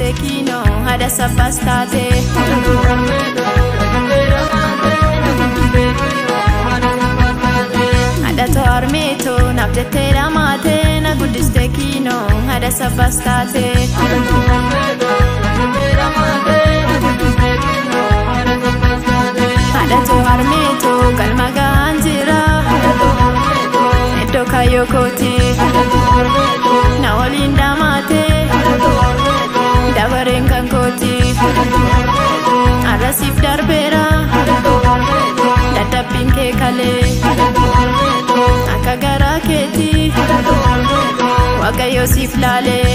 guddistee kiinoo haadha sabbaas taate. Haadha too harmeetoo naaf jettee dhamaatee na guddistee kiinoo haadha sabbaas taate. Haadha too harmeetoo galma gahaan jira. Iddoo kaayyoo kooti na waliin dhamaatee dabareen kan kooti arrasiif darbeera dadhabbiin kee kalee akka garaa keetii waaqayyo siif laalee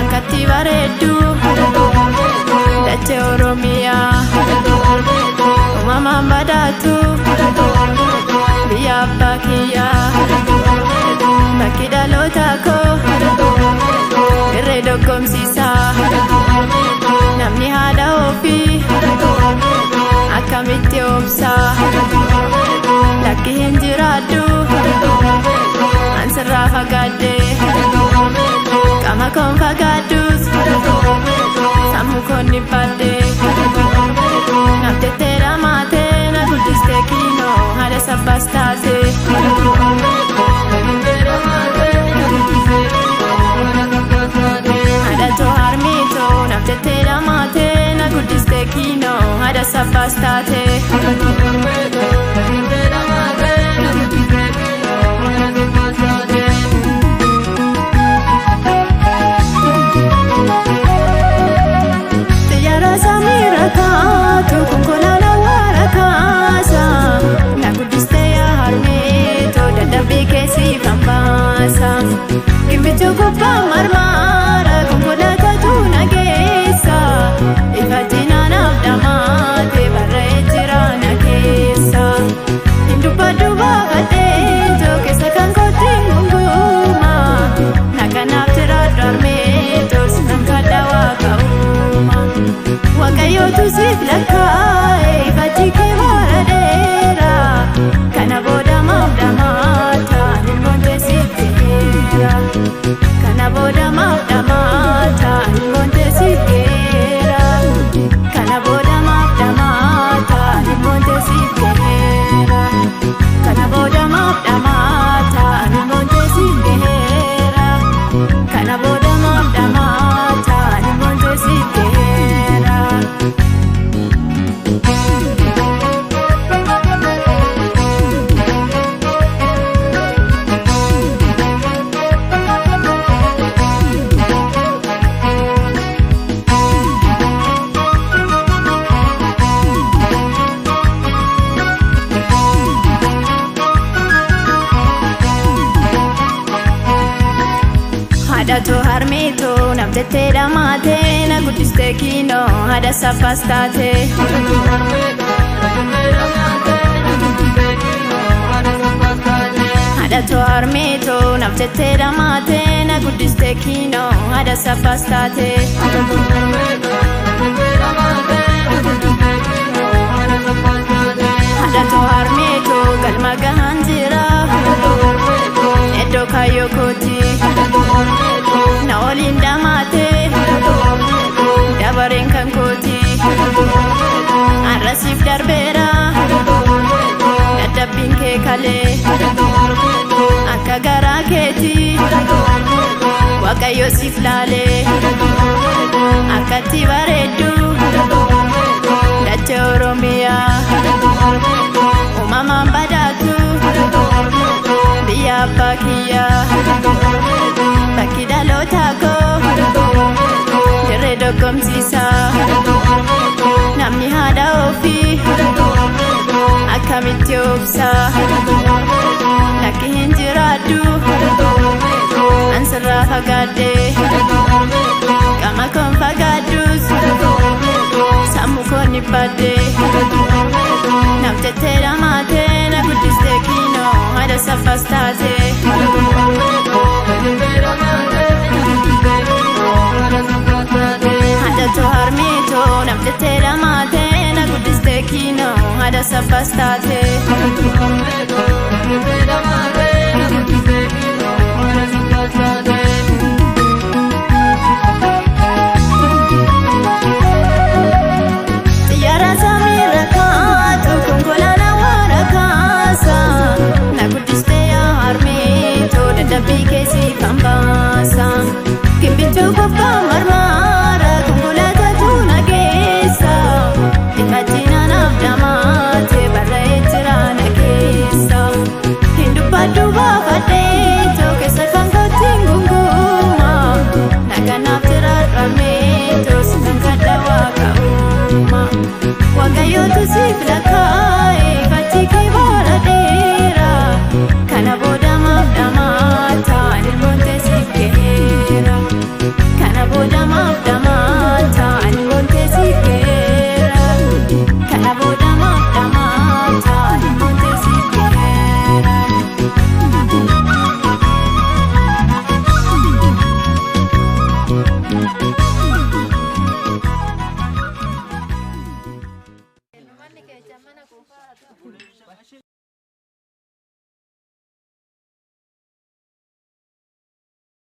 akkatti bareeddu dachee Oromiyaa uumamaan badhaatu biyya abbaa kiyyaa bakki dhaloota koo dirree doggomsiisaa namni haadha ofii akkamitti obsaa lakki hin jiraadhu ansirraa fagaadhe qaama koon fagaadhus sammuu koon dhibbadhe naaf jettee dhamaatee na guddistee kiinoo haadha sabbaas taate. Haadha too harmeetoo naaf jettee dhamaatee na guddistee kiinoo haadha sabbaas taate. Xiyyaara samiirra kaatu konkolaataa waara kaasa na guddistee yaa harmeetoo dadhabbii keessi kan baasa. Gimbichuu gubbaa marmaara konkolaataatu na geessa ifatina naaf dhamaate barree jira na keessa. Hin dubbadhu baafadhee keessa kan kootti gunguma na kanaaf jiraadhu harmeetoo sinan kadha waaqa uuma. Waaqayyootu siif lakkaa'e ifatti kee bara dheeraa kana booda maaf dhamaata ilmoon teessiif geera. Kana booda maaf dhamaata ilmoon teessiif geera. Kana booda maaf dhamaata ilmoon teessiif geera. Kana booda maaf dhamaata ilmoon teessiif geera. Kana booda maaf dhamaata ilmoon teessiif geera. Haadha too harmeetoo naaf jettee dhamaatee na guddistee kiinoo haadha sabbaas taate. Haadha too harmeetoo naaf jettee dhamaatee na guddistee kiinoo haadha sabbaas taate. Haadha too harmeetoo galma gahaan jira iddoo kaayyoo kooti na waliin dhamaatee dabareen kan kooti arrasiif darbeera dadhabbiin kee kalee akka garaa keetii waaqayyo siif laalee akkatti bareeddu dachee Oromiyaa uumamaan badhaatu biyya abbaa kiyyaa bakki dhaloota koo dirree doggomsiisaa namni haadha ofii akkamitti obsaa lakki hin jiraadhu ansirraa fagaadhe qaama koon fagaadhus sammuu koon dhibbadhe naaf jettee dhamaatee na guddistee kiinoo haadha sabbaas taate. Haadha too harmeetoo naaf jettee dhamaatee na guddistee kiinoo haadha sabbaas taate.